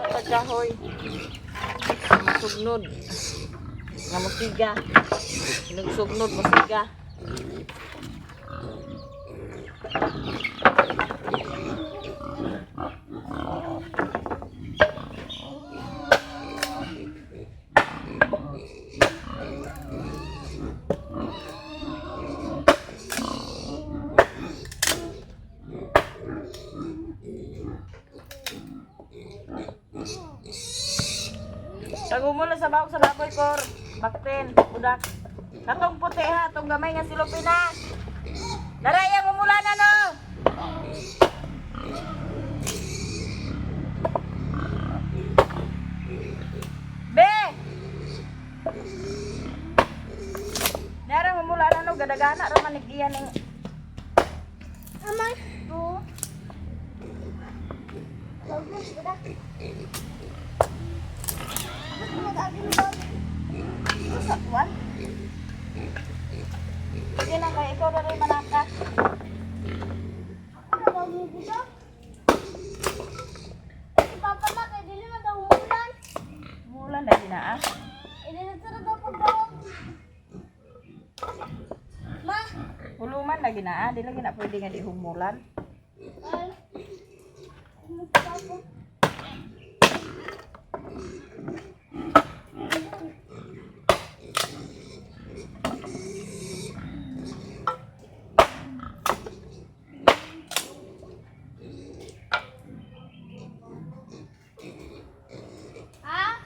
Pagkahoy. Masugnod. Nga musiga. Nagsugnod musiga. Tagumol na sa bawog sa baboy kor. Bakten, budak. Katong puti ha, tong gamay nga silupin na. Narayang umulan na no. Be! Narang umulan na no, gadagana ra man iyan ning Ama. Oo. Bagus, budak. Usa wan. Sige na kay ikaw na rin manaka. Ano ba mo budak? Si Papa na kay dili na daw umulan. Umulan na din ah. Ili na daw pagbawag. Ma. Huluman lagi na ah, di lagi na pwede nga di humulan. Ay. Ano si Papa? Ha?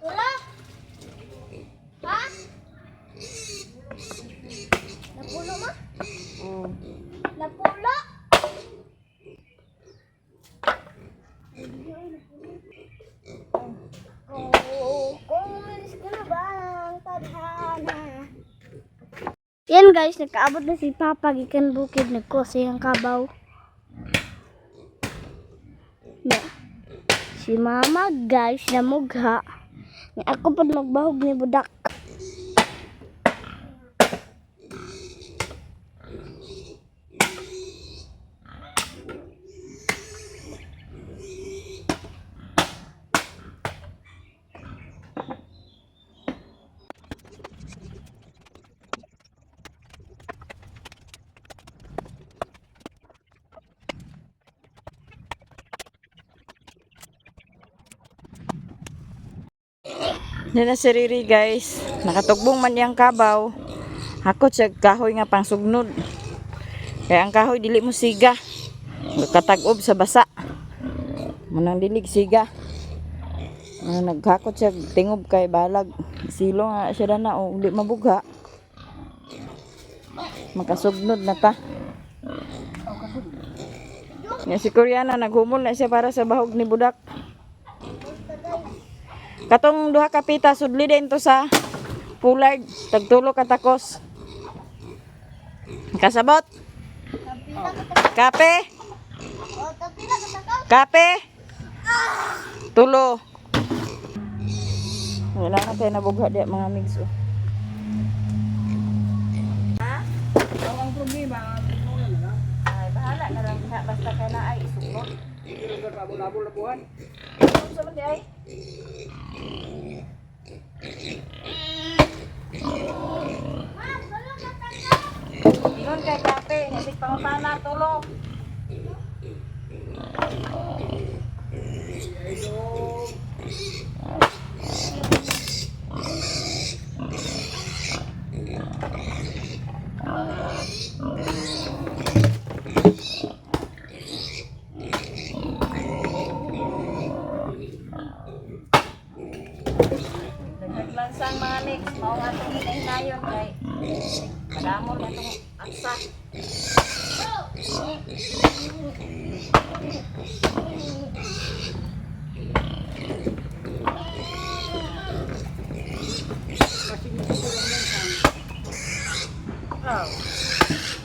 Wala? Ha? Napulo ma? Oo. Napulo? Oh, kung umalis ka na ba ang tadhana? Yan guys, nagkaabot na si Papa gikan bukid nagkusa ang kabaw. Na. Si Mama guys namugha. Ni ako pud magbahog ni budak. Yan na si Riri guys. Nakatugbong man iyang kabaw. Hakot siya kahoy nga pangsugnod. Kaya ang kahoy dili mo siga. Katag-ob sa basa. Munang dilig siga. Ano, naghakot siya tingob kay balag. Silo nga siya na o di mabugha. Makasugnod na ta. Nga si Koreana naghumol na siya para sa bahog ni Budak. Katong duha ka pita sudli din to sa Pullard, tagtulo ka takos. Kasabot. Kape. Oh, tapi na katakaw. Kape. Tulo. Wala na tayo nabugha di mga migs. Oh. Ang problema, na lang. Ay, bahala na lang diha basta kay na ay isuklot. Hindi na sa abol na buwan. Unsa man di ay? Ma, tulo katakaw. Ingon kay kape, nasig pangutana tulo. Naglansang mga mix, mao nga itong hinahinayon kay madamol na itong aksa. Oh.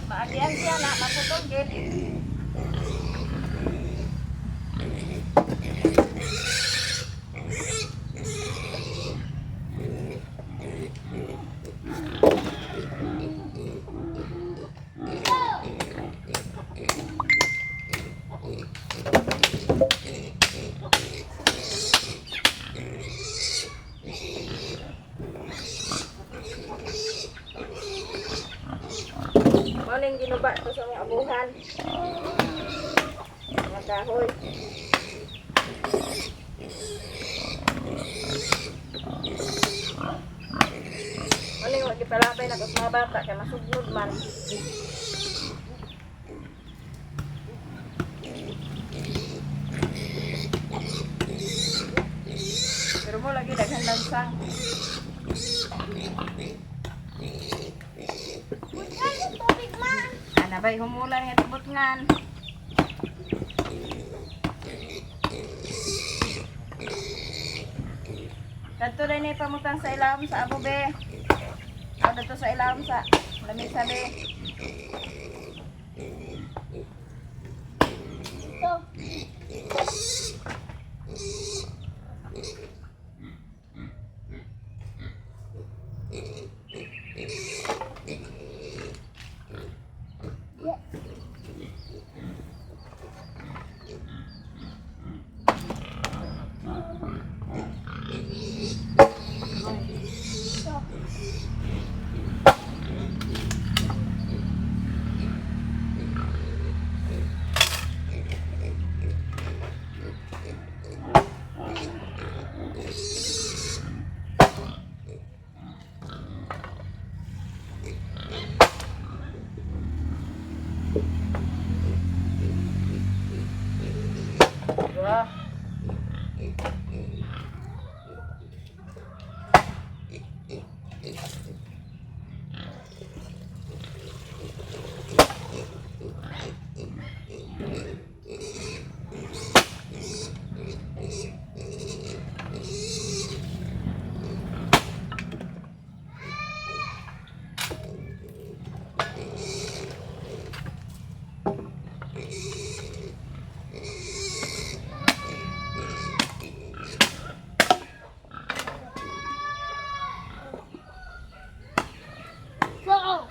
Maagian siya na, maputol gid. ning ginuba to sa mga abuhan. Mga kahoy. Wala yung gipalabay na sa mga bata kay masugnod man. Pero mo lagi daghan lansang. Butngan sa tubig, ma. Ana bay humulan nga tubotngan. Kadto rin ni pamutang sa ilawom sa abo be. O dadto sa ilawom sa lamisa be. Ito. Diba? So.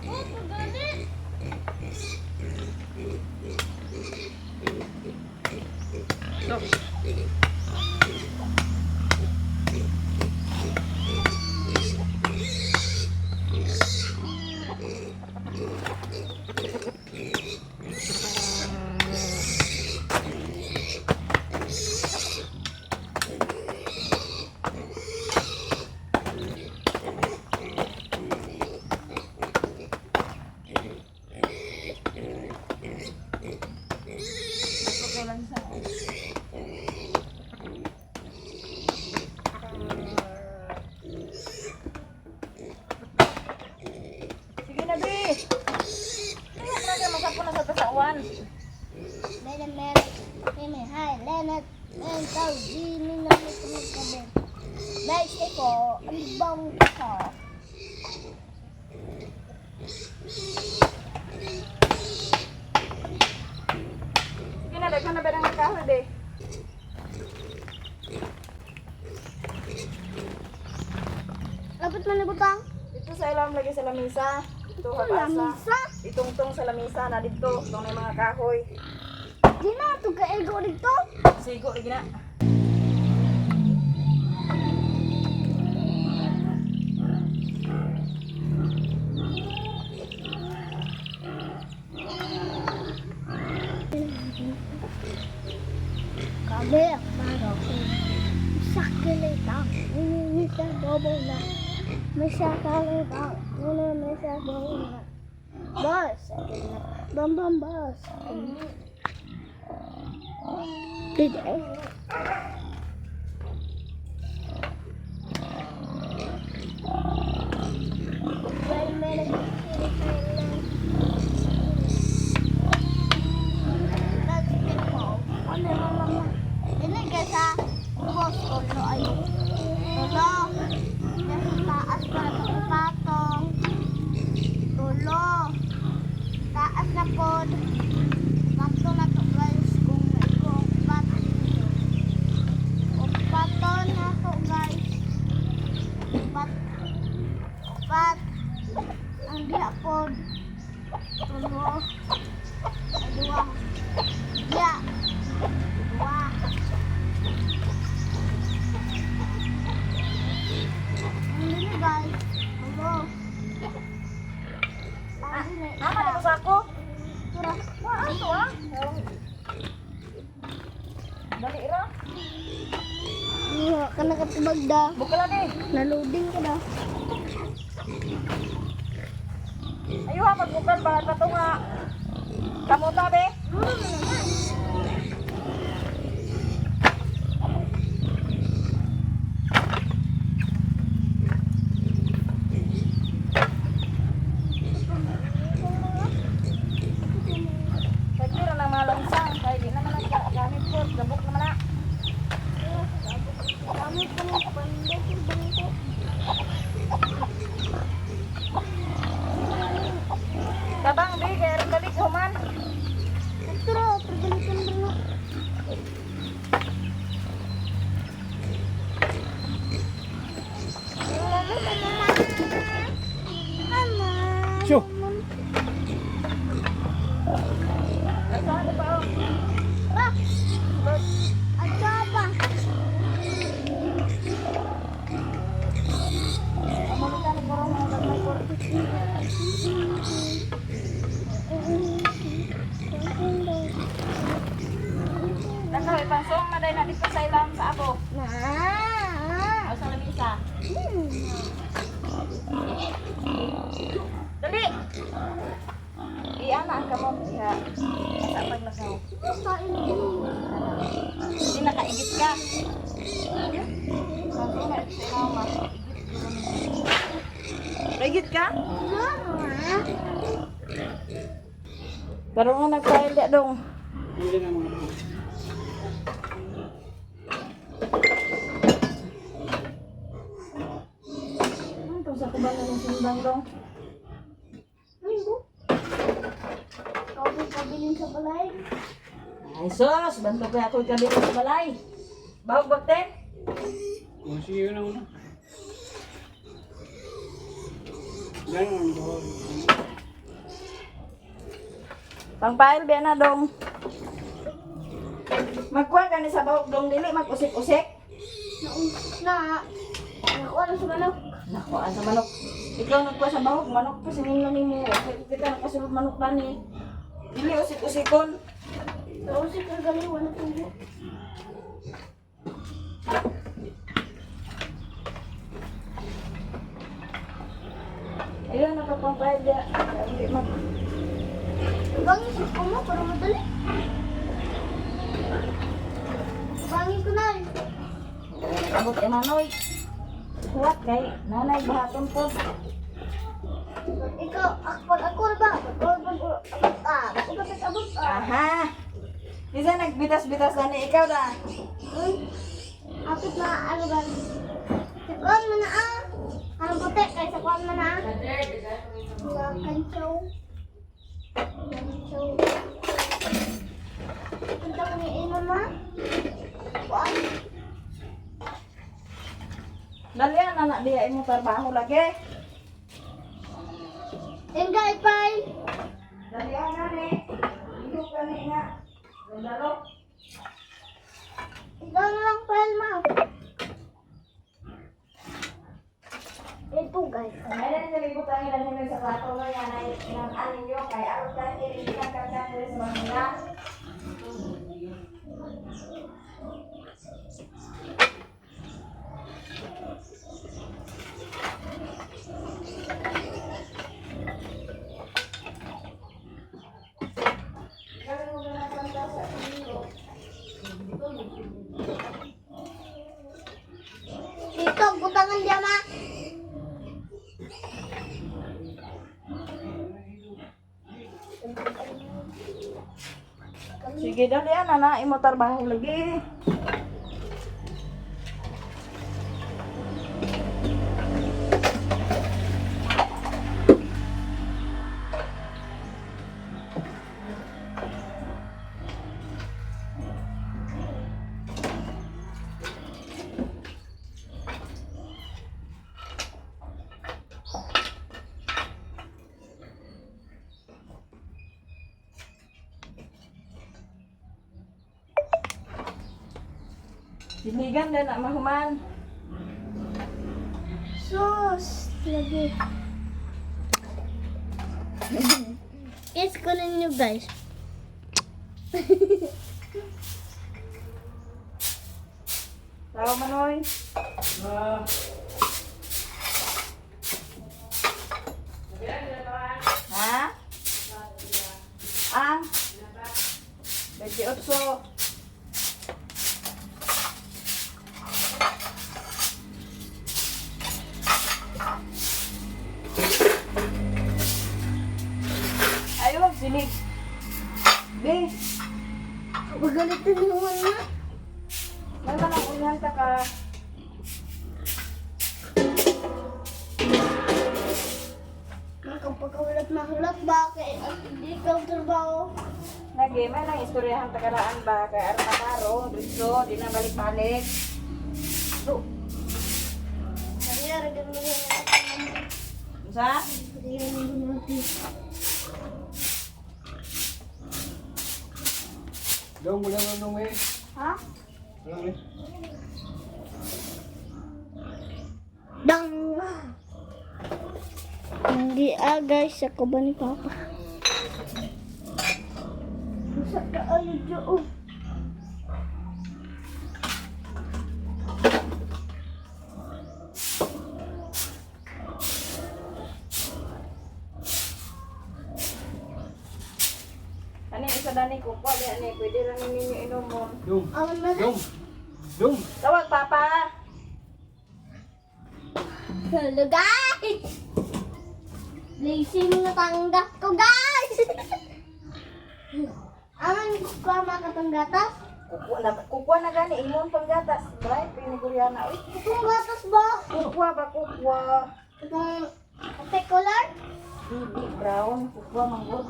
Oh, pagani. So. Okay lang sa. Sige na, be. Kaya na kayo masapon na sa tasawan. Mene mene mene hi Leonard and Jimmy na kami. Guys, ito, ang bang ko. Sige na, daghan na ba ng kahoy, be? Dapat man ibutang. Dito sa ilam lagi sa lamisa. Dito habasa. Lamisa. Itungtong sa lamisa na dito. Itong may mga kahoy. Di na ito kaego dito. Sigo, lagi na. Kami ang baro. Sakilitang. Minimisa bobo na. Masakalitang. Minimisa bobo na. Boss. Bam bam boss. Did Dili ka sa boss ulo ay tulo. Nasa taas pa itong patong. Tulo. Taas na pod. Pato na to guys kung kung pato. Pato na to guys. Pat. Pat. Ang diha pod. Tulo. Ay, duwa. Diha. Duwa. Ang dili guys. Tulo. Ang dili. Ama na sa ako. Tura. Wa ato ah. Dali ra. Iya, ka nakatubag da. Bukala di. Naloading ka da. Ayuha magbukal ba kato nga. Kamuta be. Pagkira ng mga langsang kay di naman ang gamit ko, gabok naman na. Kami pa ng panday sa bangko. Tabang be kay aron balik human. Tura, pagalitan rin. Mama. Sure. Saan pa oh? Ah! At pa. Nakaw ipangsong na dahil na dito sa ilam sa ako. Na. O sa lamisa. Dali. Iana ang kamot iha. Sa paglakaw. Hindi nakaigit ka. Kaigit ka? Pero nga nagpail di dong. Hindi na mga po. Ano sa kuban na ng simbang dong? Kabilin sa balay. Ay sus, banto kaya ako'y kabilin sa balay. Bahog bakte? Oh, sige yun na una. Ganun ang buhol. Pangpail biya na dong. Magkuha ka ni sa bahok dong dili mag-usik-usik. Nausik na. Nakuha na sa manok. Nakuha sa manok. Ikaw nagkuha sa bahok, manok pa sinin lang nimo. Kita nakasulod manok na ni. Dili usik-usikon. Nausik na galing, wala tubo. Ayun, nakapampahid ya. Dili mag. Bangin ko mo para madali. Bangin ko na eh. Abot eh nanoy. Huwat kay nanay bahaton po. Ikaw, ako, pag ako na ba? Pag ako, abot ah. Abot, abot ah. Aha. Isa nagbitas-bitas na ni ikaw na. Apit na, ano ba? Sa kuwan mo na ah. Ano puti? Kay sa kuwan mo na ah. Mga kantsaw. Kantsaw. Punta ko ni Ina ma. Kuwan. Dalian na na diya imo trabaho lagi. Yan guys, bye! Dalian na ni. Ihok ka ni nga. Dalo. Ikaw na lang, file ma. Ito guys. Ay na nalibutan ang ilan ninyo sa plato no yan ay inang ninyo kay aron ka irintan ka ka diri sa mga. Dito, butangan dia ma. Sige dalian na na imo trabaho lagi. Diligan na na mahuman. Sus, lagi. Kiss ko ninyo guys. Tao manoy. Ha? Ang 28. Ayaw, silig. Be, Magalit na naman na. may mga unhan ta ka. Nakapagkawalat mahulat ba? Kaya at hindi ka trabaho. Lagi, may nang istoryahan takaraan ba? Kay aron makaro, dito, di na balik-balik. Do. Maria, regan mo yan. Unsa? Maria, regan mo yan. Dong, wala na dong eh. Ha? Wala eh. Dang! Hindi ah guys, ako ba ni Papa? Sa kaayo dyan. Ani isa dani ko ko di ani pwede ra ni ninyo inomon. Dong. Awan man. Dong. Dong. Tawag papa. Hello guys! Blazing na tanggap ko guys! Awan ko makatanggatas? Kukuha na gani imong panggatas. Bright piniguryana oy. Itong gatas ba? Kukuha ba kukuha? Itong particular? Dili brown kukuha manggod.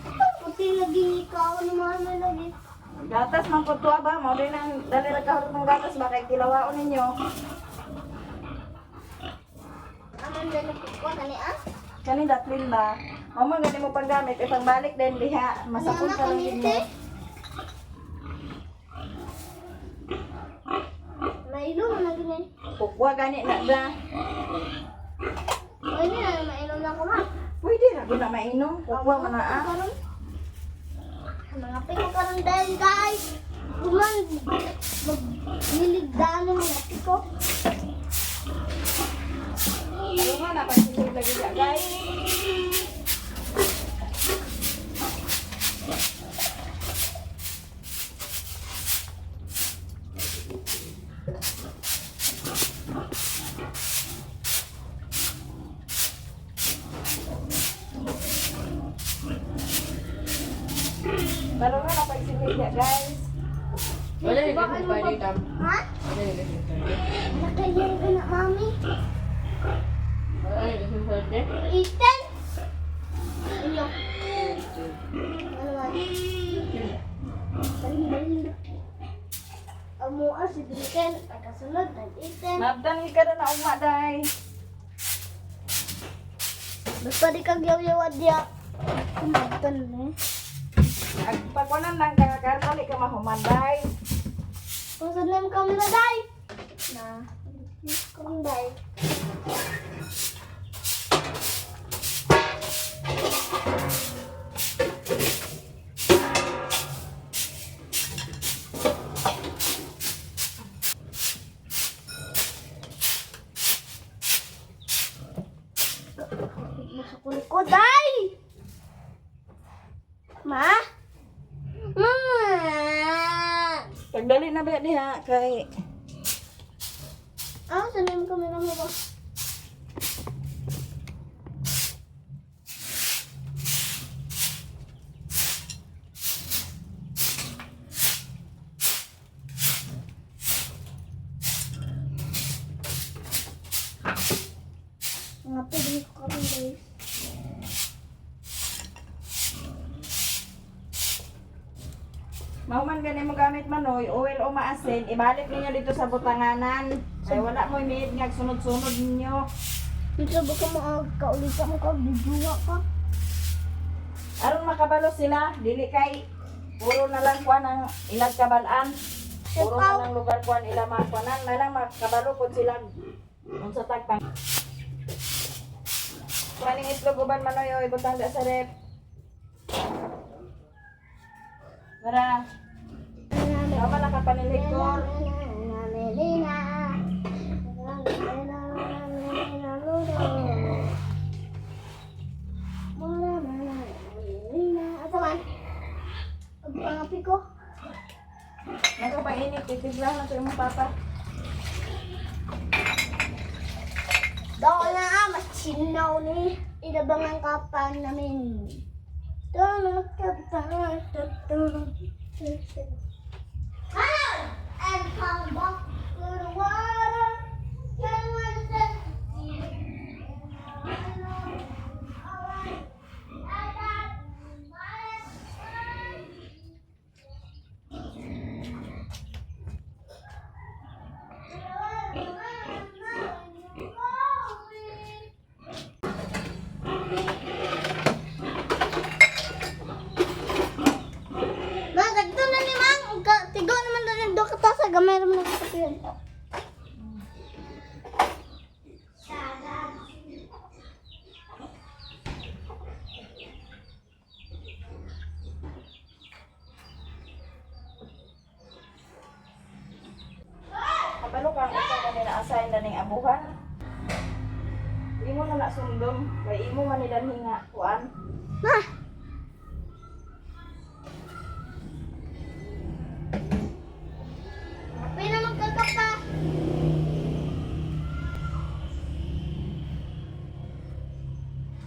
Itong puti lagi ikaw ni mama lagi. Gatas man pud tuwa ba? Mao din ang dali ra kahurot ng gatas ba kay kilawaon ninyo. Aman na nakukuha kani ah? Kani datlin ba? Mao man gani mo panggamit eh pangbalik din diha, masapod ka lang gid mo. Mainom na gini. Kukwa gani na ba? Pwede na, mainom na ko ma. Pwede ra gud na mainom, kukwa man na ah. Karon. Mga piko karon dahil guys. Kuman magniligdaan ng mga piko. Ano nga na pagsilid lagi diha, guys. Pero nga napagsilid diha, guys. Wala yung different party, Tam. Ha? Wala yung different party. Nakayan ka na, mami. Wala yung different party. Ethan! Iyo. Ano ba? Balin-balin. Amuha si Duncan, pagkasunod ng Ethan. Nabdan ka na na ugma day. Basta di kag yaw-yaw diya. Kumagtan mo. Ag pagkunan lang ka karon ka mahuman day. Pasad na yung camera, day! Na. Kung day. Nasa kulit ko, day! Ma? Mama! Pagdali na ba diha kay Ah, saan yung camera mo ba? Mga pwede ko kami guys. Mahuman gani mo gamit manoy, oil o maasin, ibalik ninyo dito sa butanganan. Ay wala mo imid nga sunod-sunod ninyo. Dito baka makakaulit ako ka, bijuwa ka. Aron makabalo sila, dili kay puro na lang kuan ang ilang kabalaan. Puro na lang lugar kuan ila mga kuanan, may lang makabalo pod sila unsa tagpang. Kuaning itlog uban manoy oy butang da sa rep. Mara, tama na ka panilikor. Ko. Nagpapainit, titigla na to imong papa. Doon na ah, mas sinaw ni ilabangan kapan namin. And come back to the water. Ma, dagto na ni Mang. Tigo naman na rin do ka sa gamay naman na sa yun. Kabalo kang ikaw kanila assign na ning abuhan. Imo na na sundon, kay imo man nila nga kuan. Ma! Pina magkakapa.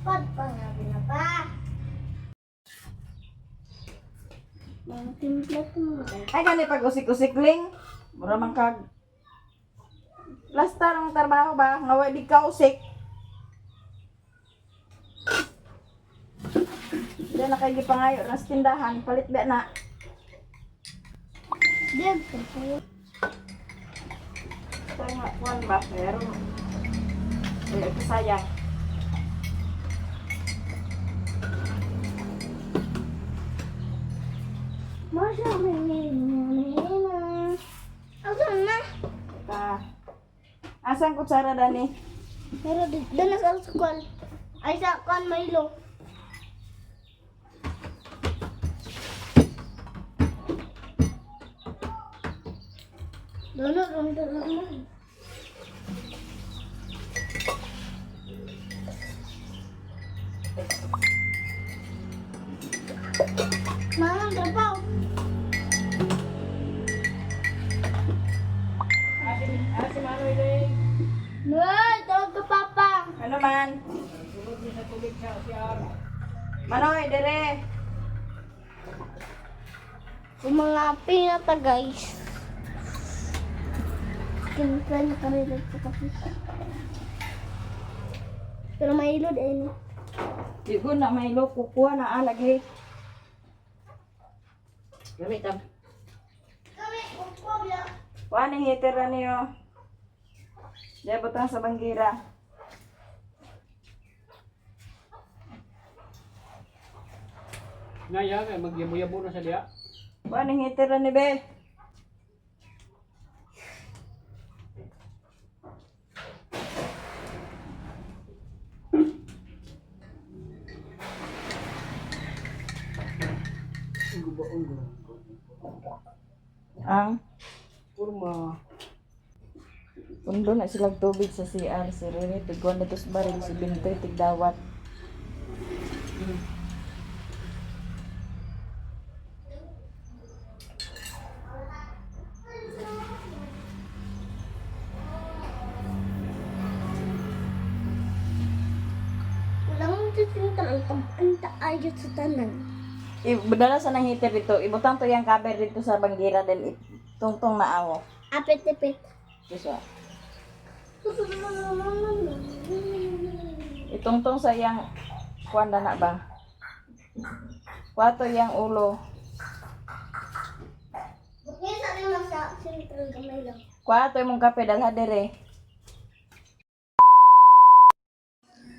Pad pa nga pa. Mga timpla mo. Ay gani pag usik-usik ling. Mura man kag Lasta ang trabaho ba nga wa di ka usik. Diyan na kay gipangayo ng tindahan, palit ba na. Diyan, kapo. Tama kuan ba pero eh sayang. Asa na? Ta. Asang kutsara dani? Pero doon na sa sukol. Ay sa kwan Milo. Doon na, doon na, doon na. Mama, trabaho. Ate Manoy day. Nay, tawag ka, Papa. Ano man? Manoy, dere. Yung mga pinata, guys. Kinsan na kami nagpakapi. Pero may ilod eh, no? Di ko na may lo kukuha na alagi. Gamit tam. Kami, upo lang. Kuha ni heater na niyo. Diya butang sa banggira. Naya, kay magyabo-yabo na sa diya. Kuha ni heater na ni be. Guba unggo. Ang Kurma. pundo na silang tubig sa CR. Si Rene, tigwan na tos baril. Si Bintoy, tigdawat. Walang titintal ang kampanta ayot sa tanan. Ibudala sa nang heater dito. Ibutang to yung cover dito sa banggira. Then itungtong na awo. Apit-ipit. Gusto. Itungtong sa iyang kuan na na ba? Kwato iyang ulo. Ngayon sa akin sa central gamay lang. Kwato imong kape dalha dere.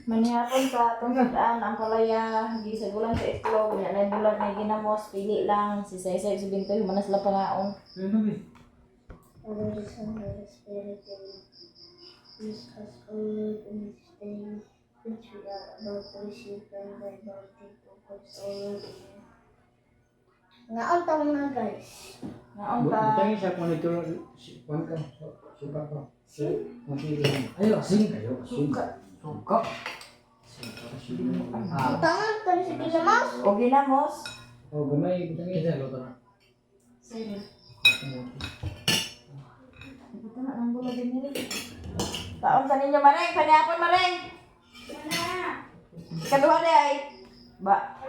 Manihapon sa atong daan ang palaya gisagulan sa itlog nya na bulag na ginamos pili lang si Saysay si Bintoy humanas sila pangaon. Father, the Son, and the Spirit, amen. Use us, O Lord, in this day which we are about to receive from thy bounty to Christ, O Lord. Amen. Ngaon tawag na, guys. Naon ta? Butangin siya kung ito, kuwan ka, suka ka. Ayo, asin. Ayo, asin. Suka. Suka. Ah. Tangan tayo sa ginamos. O ginamos? Oh, gamay, butangin. Kita luto na. Taon sa ninyo Mareng, panihapon Mareng. Kaduha di ay. Ba.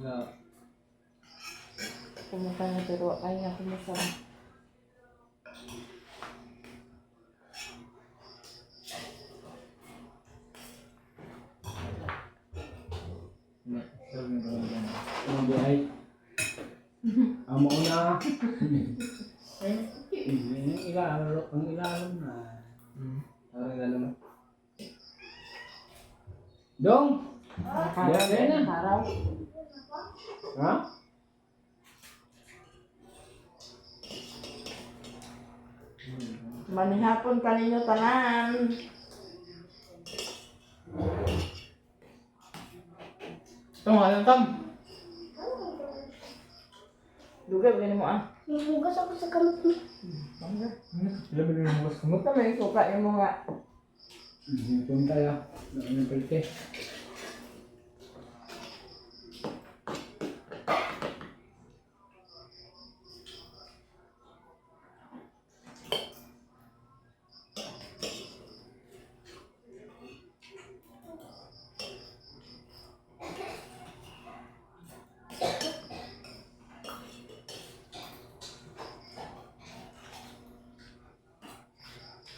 Wala. Kumusta na pero ay nga kumusta. Ang bihay. Ang mauna. Ang ilalo, ang ilalo na. Ang ilalo na. Dong! Diyan na. Araw. Ha? Manihapon kaninyo tanan. Tong, alam tam. Dugay ba mo ah? Nahugas ako sa kamot mo. Labi na yung mas Kami suka imo nga. Ito tayo. Ano yung palte?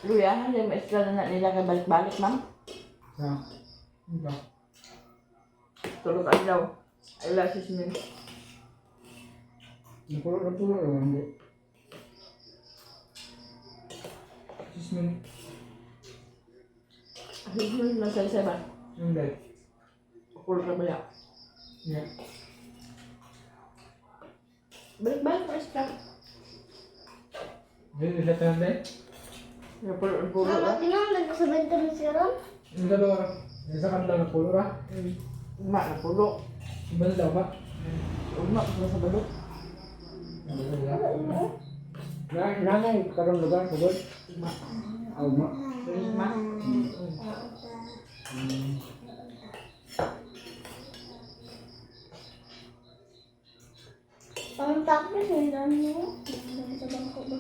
Luya, hindi mo eskwela na nila kay balik-balik, ma'am. Ha? Ito. Tulog adlaw. I love you, Smith. Napulo, napulo lang hindi. Sismin. Sismin, masaysay ba? Hindi. Puro ka ba ya? Yeah. Balik-balik pa siya. Hindi sa tanan Napulo ang pulo Mama, ah. tinong sa 20 min siya ron. Yung dalawa ra. Yung sa kanila na pulo ra. Ugma na pulo. Iba na daw ba? Ugma pa sa balok. Nanay, karong lugar, tugod. Ugma. Ah, ugma. Ugma. Ang tapos, ang dami mo. Ang dami sa bangko ba?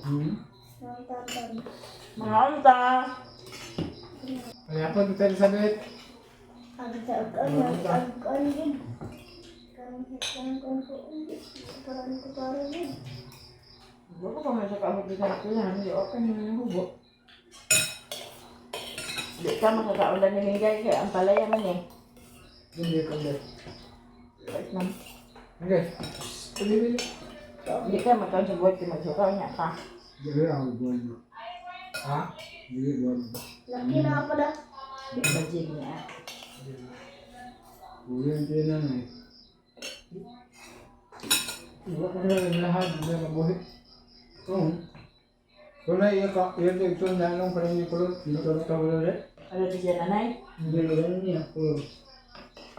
Hmm. Ang tapos. Mga unta. Kaya po, Tita Elizabeth. Ang sa ang ang ang gid. Karong karong karong ko ang gid. Parang ko parang gid. Baka pa man sa kaabot di sa kuya, hindi okay na yung hubo. Di ka makakaundan ni Mingay kay ang palaya man eh. Hindi ko hindi. Wait lang. Okay. Pili, pili. Di ka makaon sa buhat kay magsukaw niya ka. Dili ako buwan mo. Ha? Dili buwan mo. Laki na pala. Di ba jig niya? Uli ang tinan eh. Wala ko na yung lahat, hindi na mabuhi. Oo. Wala iya ka, iya ito ito na anong pa rin yung kulot. Dito na tawag ulit. Ano di siya nanay? Hindi rin niya, kulot.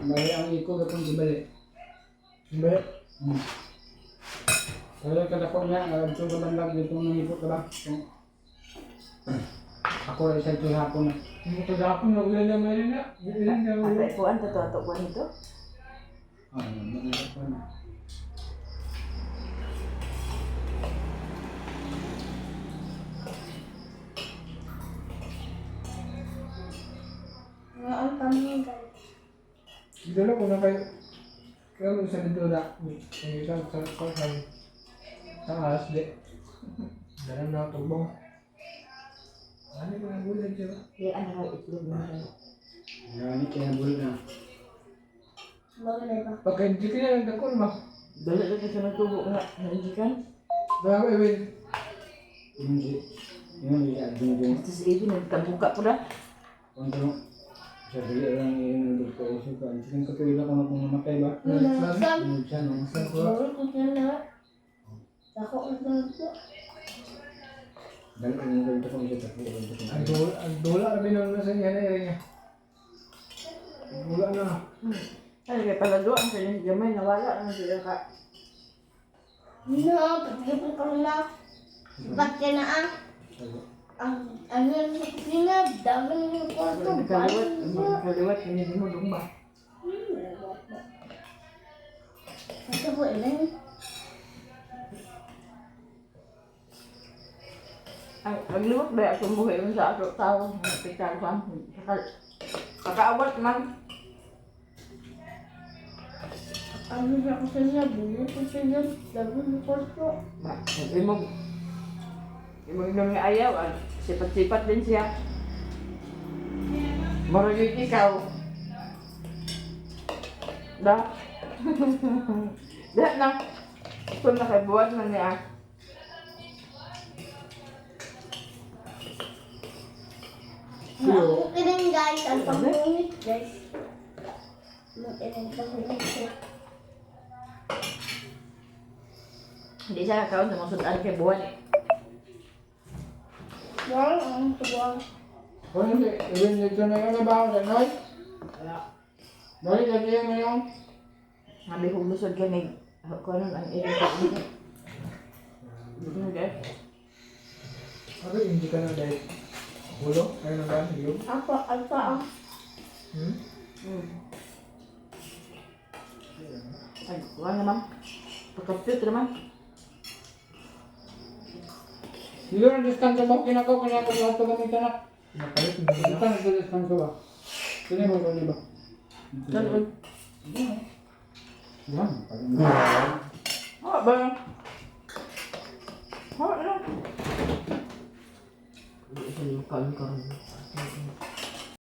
Bali ang iko, gatong gibali. Gibali? Hmm. Kaya kadako niya, itong kabanlag, dito nang iko ka ba? Ako rin sa ito hapon na. Hindi ko hapon, wala na meron na. Ato ipuan to ato buwan ito. Ah, ano na. Ang kami guys. Dala ko na kayo. Kaya mo sa dito na. Ang isa sa sa sa taas di. Dala na tugbong. Ano ba ang gulat siya ba? Di ano ka itlog mo. Yan, kaya bulat na. Bagay ba? Pagka hindi ka na nagdakol ma. Dali lang kasi nagtubo nga. Nandiyan. Baka iwin. Hindi. Hindi adun Ito si Evie nagtabuka po na. Kontro. Sa dili lang yung dito sa kan. Sige katuila ko na kung namatay ba. Sam. Siya no. Sa ko. Bawal ko na. Ako ang ko. Dali ang ganito ko siya tapos Ang dula, ang dula na binang sa niya na niya. Dula na. Ay, kay palado ang kanyang gamay nawala ang siya ka. No, pagkipon ko na. Sipat ka na ang ang ano sa kusina, dami ng kwarto. Kaliwat, kaliwat hindi mo dugma. Ito po, ilan? Ay, pagliwat ba akong buhay mo sa ato tao, hospital pa. Kakaawat man. Ano sa kusina, bili ko siya, dami ng kwarto. Ma, imog imog nang ayaw, ah, sipat-sipat din siya. Murag yun ikaw. Da. Da na. Kung nakabuhat man niya. Ang kining guys, ang pangungit guys. Ang kining pangungit ko. Hindi siya kakaon sa mga sudan kay buwan eh. Wow, ang tuwang. Kung hindi, iwin dito na yun ba ako sa noy? Dali kasi yun ngayon. Sabi kong lusod ka ni kuno ang iyong kaon. Okay. Ako hindi ka na dahil ulo, ano na ba? Ilog? Ako, ang paa. Hmm? Ay, kuha naman. Pagka-cute naman. Dito na distansya mo, kinakaw, kinakaw, lahat ito kami tanak. Nakalit, hindi ka na distansya ba? Sino mo ko, di ba? Ganun. Yan, Oh, ba? Oh, ano? Hindi siya yung kaon karon.